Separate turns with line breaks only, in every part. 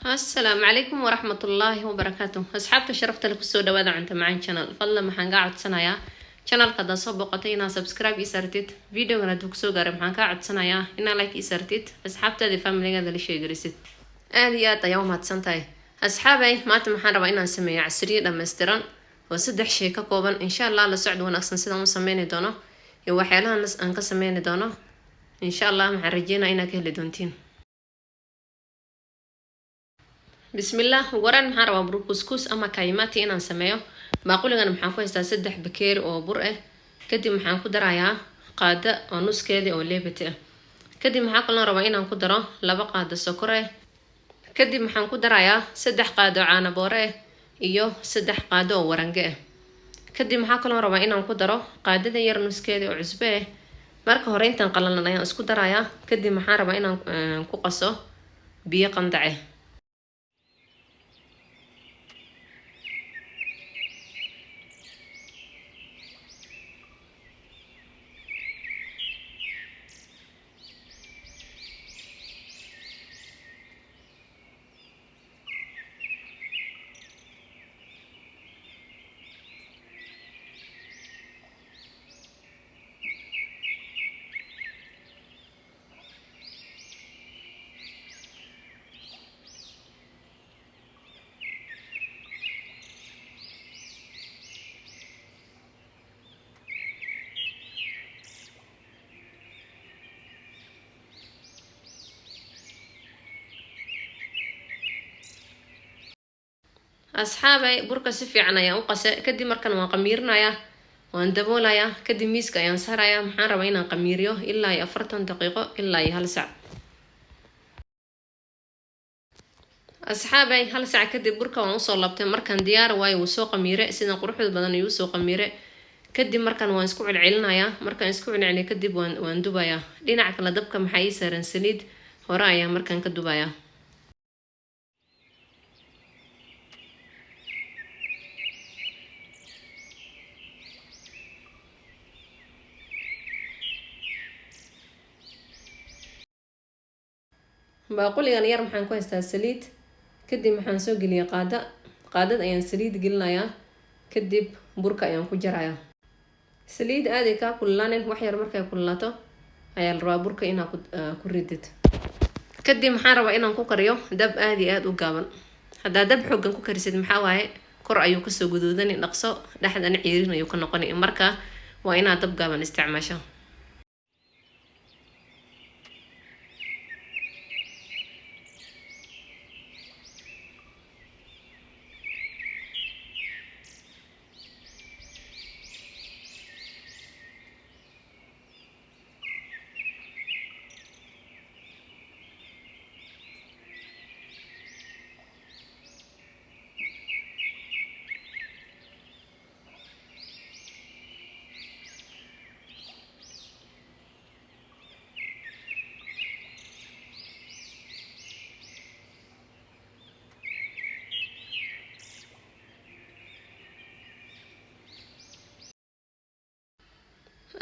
Asalaamu calaykum waraxmatullaahi wabarakaatu. Asxaabta sharafta leh, kusoo dhawaada Cunto Macaan Channel. Fadlan maxaan kaa codsanayaa, channelka haddaad soo boqotay, inaad subscribe ii saartid. Videogan hadduu kusoo gaaray, maxaan kaa codsanayaa inaad like ii saartid, asxaabtaada, familigaada la sheegarisid. Aada iyo aad ayaa u mahadsan tahay. Asxaabay, maanta maxaan rabaa inaan sameeyo casriye dhammaystiran oo saddex shay ka kooban. Insha Allah la socod wanaagsan sidaan u sameyni doono iyo waxyaalahan aan ka sameyni doono. Insha Allah maxaan rajeynaya inaad ka heli doontiin. Bismillah. Ugu horaan maxaan rabaa bur kuskus ama kaymati inaan sameeyo. Baaquligan maxaan ku haystaa 3 bakeeri oo bur ah. Kadib maxaan ku darayaa qaado oo nuskeedii oo leebati ah. Kadib maxaa kaloo rabaa inaan ku daro 2 qaado sokor ah. Kadib maxaan ku darayaa 3 qaado caano boore ah iyo 3 qaado oo warange ah. Kadib maxaa kaloo rabaa inaan ku daro qaadada yar nuskeedii oo cusbo ah. Marka hore intaan qalalan ayaan isku darayaa. Kadib maxaan rabaa inaan ku qaso biyo qandace. Asxaabay, burka si fiican ayaan u qase. Kadib markan waan qamiirinayaa, waan daboolayaa, kadib miiska ayaan saarayaa. Maxaan rabaa inaan qamiiriyo ilaa iyo 40 daqiiqo ilaa iyo hal sac. Asxaabay, hal sac kadib burka waan usoo laabtay. Markaan diyaar waayo, wuu soo qamiire, sidan quruxda badan ayuu usoo qamiire. Kadib markan waan isku celcelinayaa. Markaan isku celceliyo kadib waan dubayaa. Dhinaca kale dabka maxaa ii saaran saliid hore ayaa markaan ka dubayaa. Baaquligan yar maxaan ku haystaa saliid. Kadib maxaan soo geliyay qaada. Qaadad ayaan saliid gelinayaa, kadib burka ayaan ku jarayaa. Saliid aaday kaa kululaanin, wax yar markay kululaato ayaa la rabaa burka inaa ku ridid. Kadib maxaan rabaa inaan ku kariyo dab aada iyo aada u gaaban. Haddaa dab xoogan ku karisid, maxaa waaye, kor ayuu kasoo guduudani dhaqso, dhexdana ciirin ayuu ka noqoni. Marka waa inaad dab gaaban isticmaasho.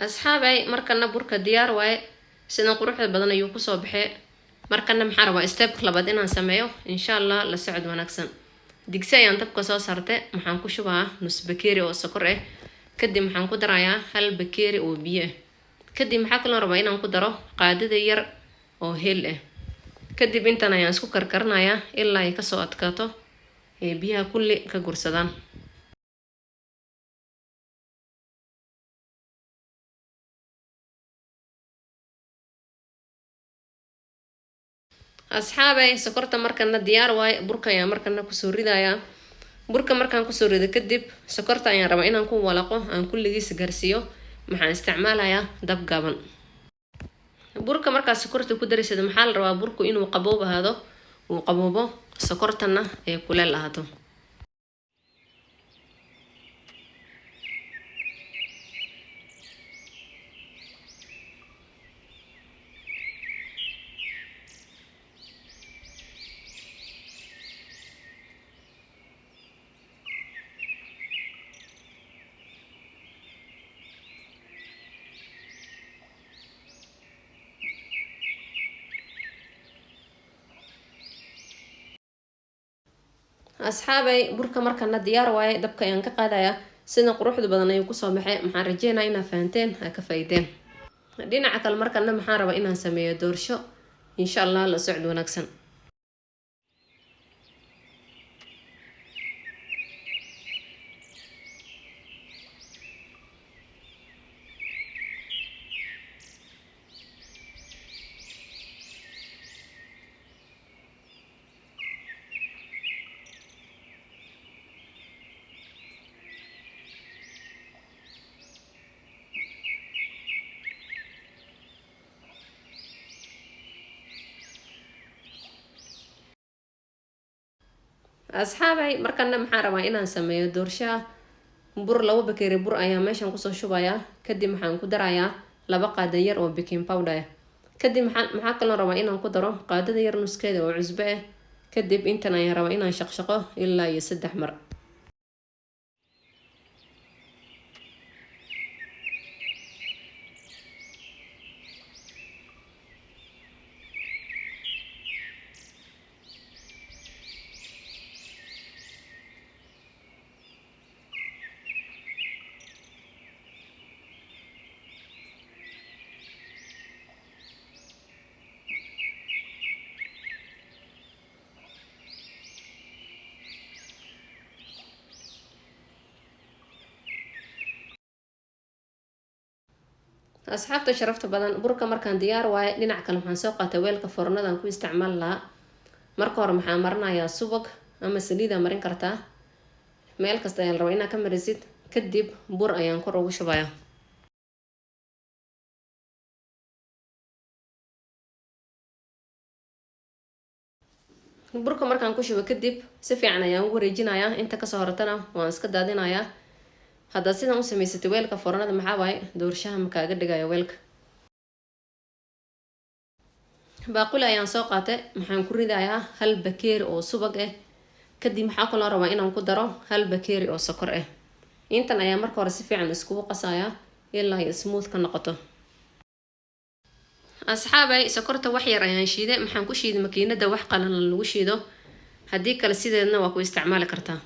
Asxaabay, markana burka diyaar waaye, sidan quruxda badan ayuu kusoo baxee. Markana maxaa rabaa step labaad inaan sameeyo. Insha Allah la socod wanaagsan. Digsi ayaan dabka soo saartay. Maxaan ku shubaa nus bakeeri oo sokor ah. Kadib maxaan ku darayaa hal bakeeri oo biyo ah. Kadib maxaa kaloo rabaa inaan ku daro qaadada yar oo hel ah. Kadib intan ayaan isku karkarinayaa ilaa ay kasoo adkaato ee biyaha kulli ka gursadaan. Asxaabay, sokorta markana diyaar waaye. Burka ayaan markana kusoo ridayaa. Burka markaan kusoo rido kadib, sokorta ayaan rabaa inaan ku walaqo, aan kulligiis gaarsiiyo. Maxaan isticmaalayaa dab gaaban. Burka markaad sokorta ku daraysad, maxaa la rabaa burku inuu qaboob ahaado, uu qaboobo, sokortana ay kuleel ahaato. Asxaabay, burka markana diyaar waaye, dabka ayaan ka qaadayaa. Sidan quruxda badan ayuu kusoo baxay. Maxaan rajeynaya inaa fahanteen, ha ka faa'iideen. Dhinaca kale markana maxaan rabaa inaan sameeyo doorsho, insha Allah. La socod wanaagsan. Asxaabay, markana maxaan rabaa inaan sameeyo doorshaha. Bur, 2 bakeeri bur ayaa meeshan kusoo shubayaa. Kadib maxaan ku darayaa 2 qaada yar oo baking powder ah. Kadib maxaa kaloo rabaa inaan ku daro qaadada yar nuskeeda oo cusbo ah. Kadib intan ayaan rabaa inaan shaqshaqo ilaa iyo 3 mar. Asxaabta sharafta badan, burka markaan diyaar waaye. Dhinac kale waxaan soo qaatay weelka foornadan ku isticmaali lahaa. Marka hore maxaan marinayaa subag ama saliida marin kartaa, meel kasta ayaan rabaa inaad ka marisid. Kadib bur ayaan kor ugu shubayaa. Burka markaan ku shubo kadib, si fiican ayaan ugu wareejinayaa. Inta kasoo horatana waan iska daadinayaa. Haddaad sidan u samaysatay weelka foornada, maxaa waaye, doorshaha ma kaaga dhigayo weelka. Baaquli ayaan soo qaatay. Maxaan ku ridayaa 1 bakeeri oo subag ah. Kadib maxaa kaloo rabaa inaan ku daro 1 bakeeri oo sokor ah. Intan ayaa marka hore si fiican iskugu qasayaa ilaa ay smooth ka noqoto. Asxaabay, sokorta wax yar ayaan shiiday. Maxaan ku shiiday makiinada wax qalalan lagu shiido. Haddii kale sideedna waa ku isticmaali kartaa.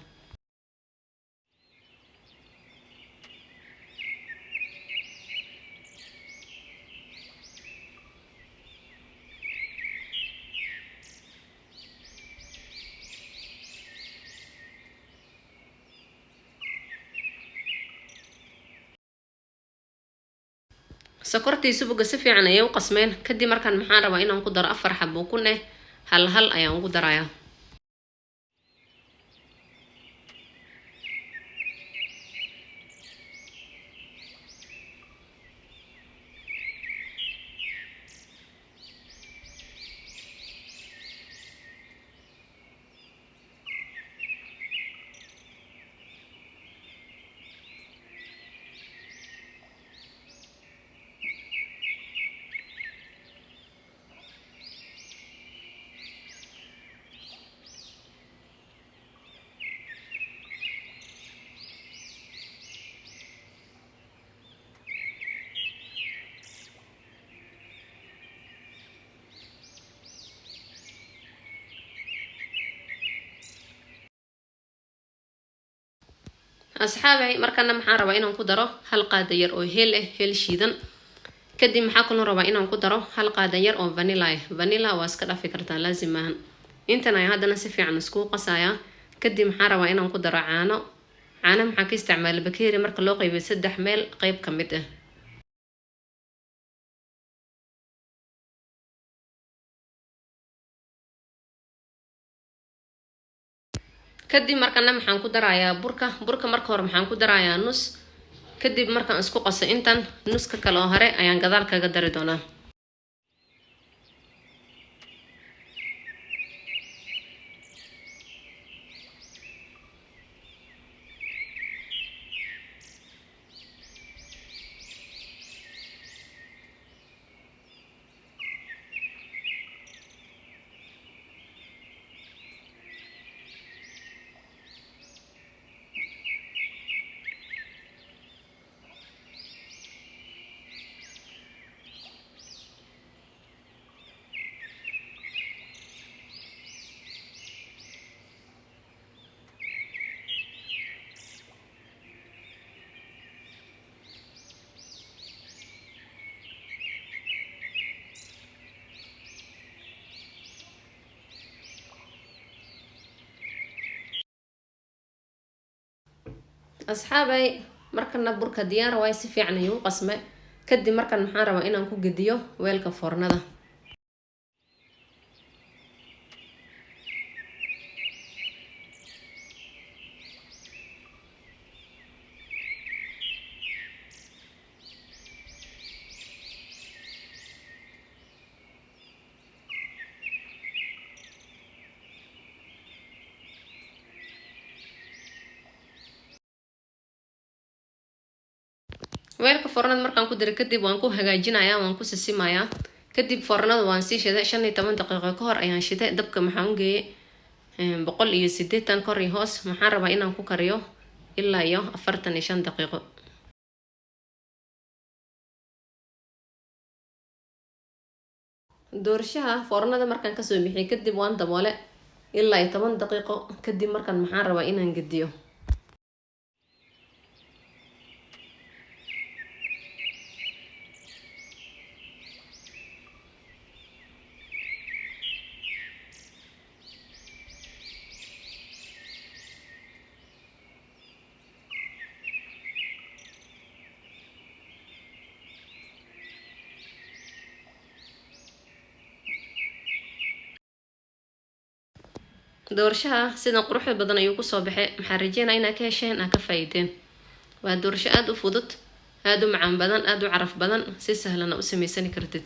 Sokortii subaga si fiican ayay u qasmeen. Kadib markaan maxaan rabaa inaan ku daro 4 xabo ukun eh. Hal hal ayaan ugu darayaa. Asxaabay, markana maxaan rabaa inaan ku daro 1 qaada yar oo heel ah, heel shiidan. Kadib maxaa kaloo rabaa inaan ku daro 1 qaada yar oo vanilla ah. Vanilla waa iska dhafi kartaa, laazim maahan. Intan ayaan haddana si fiican iskugu qasayaa. Kadib maxaan rabaa inaan ku daro caano. Caano maxaan ka isticmaalay bakeeri marka loo qaybiyo saddex meel qeyb ka mid ah. Kadib markana maxaan ku darayaa burka. Burka marka hore maxaan ku darayaa nus. Kadib markaan isku qaso intan, nuska kale oo hore ayaan gadaal kaga dari doonaa. Asxaabay, markana burka diyaar waay, si fiican ayuu u qasme. Kadib markan maxaan rabaa inaan ku gediyo weelka foornada. Weelka foornada markaan ku diro kadib, waan ku hagaajinayaa, waan ku sisimayaa. Kadib foornada waan sii shiday, 15 daqiiqo ka hor ayaan shiday. Dabka maxaan u geeyey 180 kor iyo hoos. Maxaan rabaa inaan ku kariyo ilaa iyo 45 daqiiqo. Doorshaha foornada markaan kasoo bixiyay kadib, waan daboole ilaa iyo 10 daqiiqo. Kadib markaan maxaan rabaa inaan gediyo. Doorshaha sidan quruxda badan ayuu kusoo baxay. Maxaan rajeynaa inaad ka hesheen, aad ka faa'iideen. Waa doorsho aada u fudud, aada u macaan badan, aada u caraf badan, si sahlana u sameysani kartid.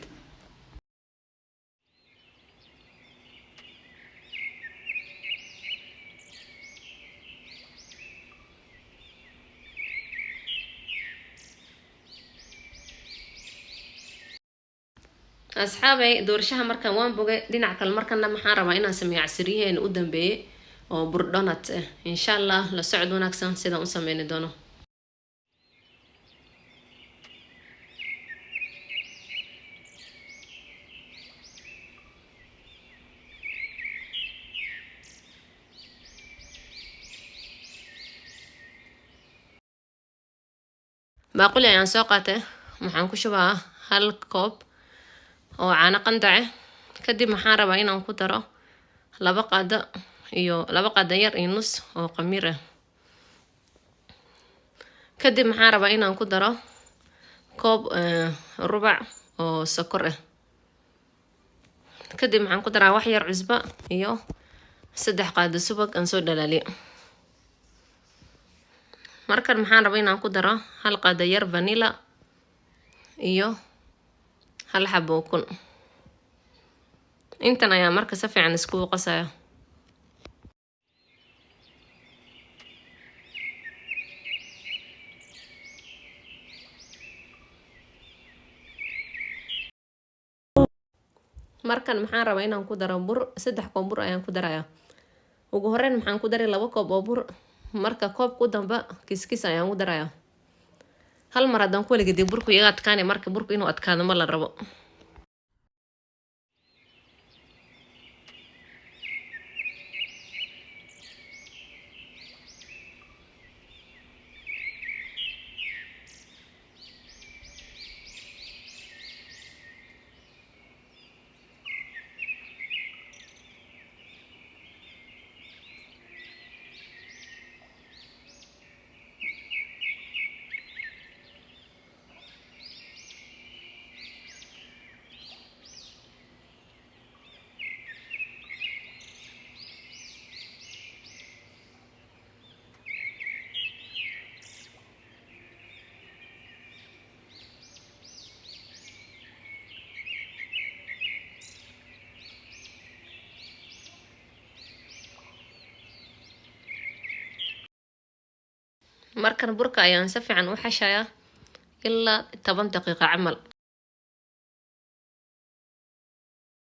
Asxaabay, doorshaha markaan waan bogay. Dhinac kale markana maxaan rabaa inaan sameeyo casiriyaheena u dambeeyay oo bur donut ah. Insha Allah la socod wanaagsan sidaan u sameyni doono. Baaquli ayaan soo qaatay. Waxaan ku shubaa hal koob oo caano qandace. Kadib maxaan rabaa inaan ku daro laba qaado iyo laba qaado yar iyo nus oo qamiir ah. Kadib maxaan rabaa inaan ku daro koob rubac oo sokor ah. Kadib maxaan ku daraa wax yar cusbo iyo 3 qaado subag aan soo dhalaaliyo. Markan maxaan rabaa inaan ku daro hal qaado yar vanilla iyo hal xabo ukun. Intan ayaa marka si fiican iskugu qasaya. Markan maxaan rabaa inaan ku daro bur. 3 koob bur ayaan ku darayaa. Ugu horeyn maxaan ku daray 2 koob oo bur. Marka koobka u damba kiskis ayaan ku darayaa. Hal mar haddaan ku waligadiyo, burku iga adkaanay. Marka burku inuu adkaado ma la rabo. Markan burka ayaan si fiican u xashayaa ilaa 10 daqiiqo camal.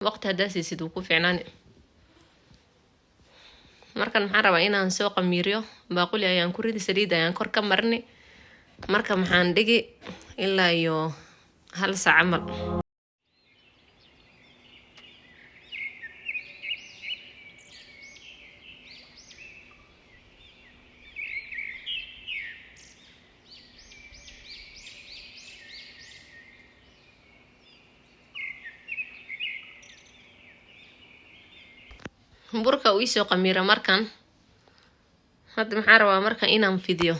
Waqti haddaa siisid, wuu ku fiicnaani. Markan maxaan rabaa inaan soo qamiiriyo. Baaquli ayaan ku ridi, saliid ayaan kor ka marini. Marka maxaan dhigi ilaa iyo hal saac camal. Burka uu iisoo qamiira. Markan hadda maxaan rabaa marka inaan fidiyo.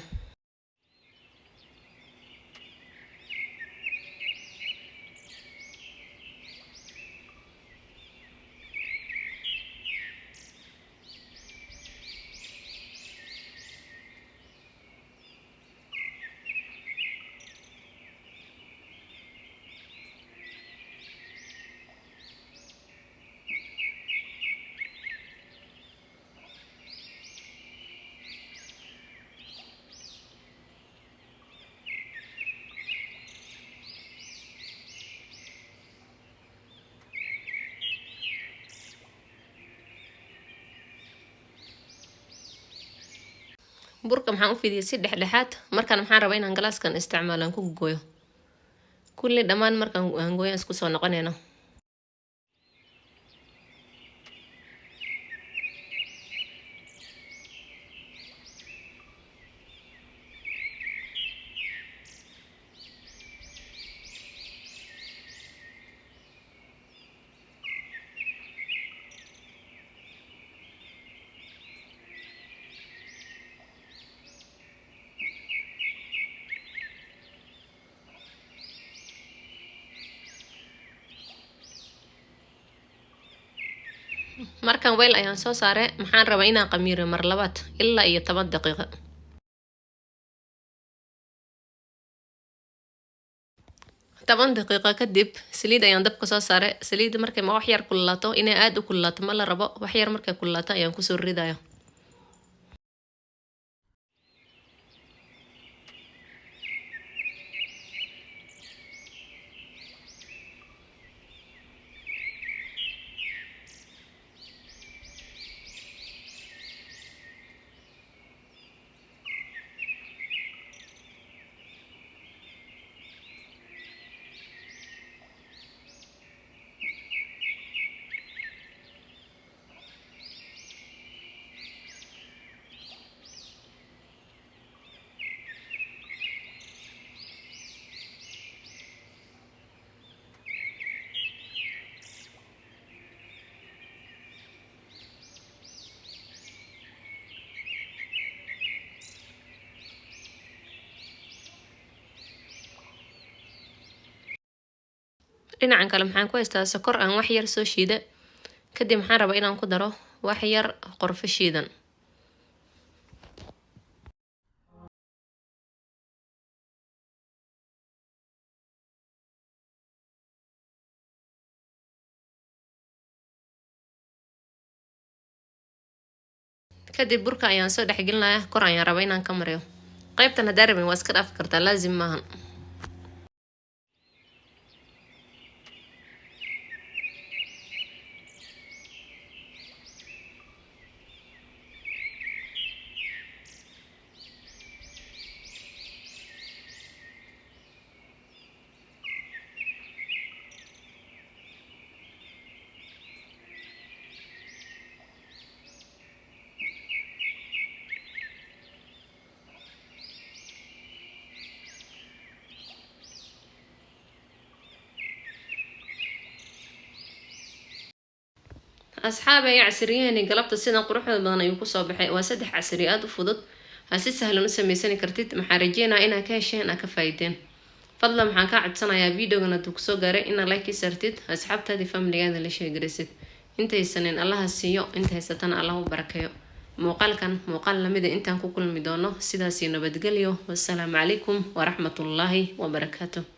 Burka maxaan u fidiyay si dhexdhexaad. Markaan maxaan rabaa inaan galaaskan isticmaalo aan ku gooyo kulli dhammaan. Markaan aan gooyo isku soo noqonayno. Markaan weel ayaan soo saaray. Maxaan rabaa inaan qamiiro mar labaad ilaa iyo 10 daqiiqo. 10 daqiiqo kadib saliid ayaan dabka soo saaray. Saliidda markay ma wax yar kululaato, inay aada u kululaato ma la rabo, wax yar markay kululaato ayaan kusoo ridaya. Dhinacan kale maxaan ku haystaa sokor aan wax yar soo shiida. Kadib maxaan rabaa inaan ku daro wax yar qorfo shiidan. Kadib burka ayaan soo dhexgelinaya, kor ayaan rabaa inaan ka mariyo. Qaybtan haddaa rabin waa iska dhaafi kartaa, laazim maahan. Asxaabay, casriyaheeni galabta sidan quruxda badan ayuu kusoo baxay. Waa 3 casri aada u fudud, aa si sahlan u sameysani kartid. Maxaan rajeynaa inaa ka hesheen, aa ka faa'iideen. Fadlan maxaan kaa codsanayaa, videogan hadduu kusoo gaaray, inaad like ii saartid, asxaabtaadii familigaada la sheegaraysid. Intaysanin Allaha siiyo, inta haysatana Allah u barakeeyo. Muuqaalkan muuqaal lamida intaan ku kulmi doono, sidaasii nabadgelyo. Wasalaamu calaykum waraxmatullaahi wabarakaatu.